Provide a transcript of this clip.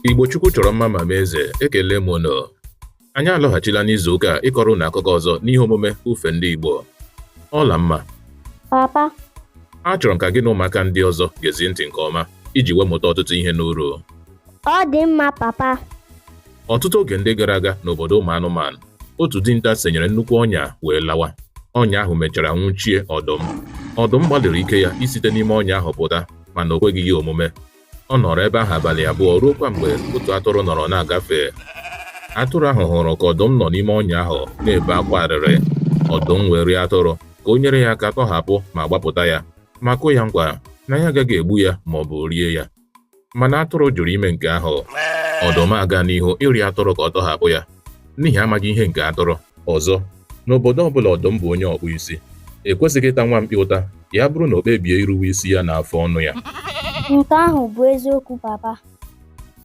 Igbo Chukwu chọrọ mma ma mee eze, ekele m unu. Anyị alọghachila n'izu ụka a ịkọrọ unu akụkọ ọzọ n'ihe omume Ufe Ndị Igbo. Ọlamma. Papa. Achọrọ m ka gị na ụmụaka ndị ọzọ gezie ntị nke ọma iji wee mụta ọtụtụ ihe n'uru. Ọ dị mma, papa. Ọtụtụ oge ndị gara aga n'obodo ụmụ anụmanụ, otu dinta senyere nnukwu ọnya wee lawa. Ọnya ahụ mechara nwụchie ọdụm. Ọdụm gbalịrị ike ya isite n'ime ọnya ahụ pụta mana o kweghị ya omume. Ọ nọrọ ebe ahụ abalị abụọ ruokwa mgbe otu atụrụ nọrọ na-agafe. Atụrụ ahụ hụrụ ka ọdụm nọ n'ime ọnya ahụ na-ebe akwa arịrị. Ọdụm wee rịọ atụrụ ka o nyere ya aka tọhapụ ma gbapụta ya, ma kwe ya nkwa na ya agaghị egbu ya ma ọ bụ rie ya. Mana atụrụ jụrụ ime nke ahụ. Ọdụm aga n'ihu ịrịọ atụrụ ka ọ tọhapụ ya n'ihi amaghị ihe nke atụrụ. Ọzọ, n'obodo ọbụla ọdụm bụ onye ọkpụ isi. E kwesịghị ịta nwa mkpi ụta ya bụrụ na o kpebie iruwe isi ya n'afọ ọnụ ya. Nke ahụ bụ eziokwu, papa.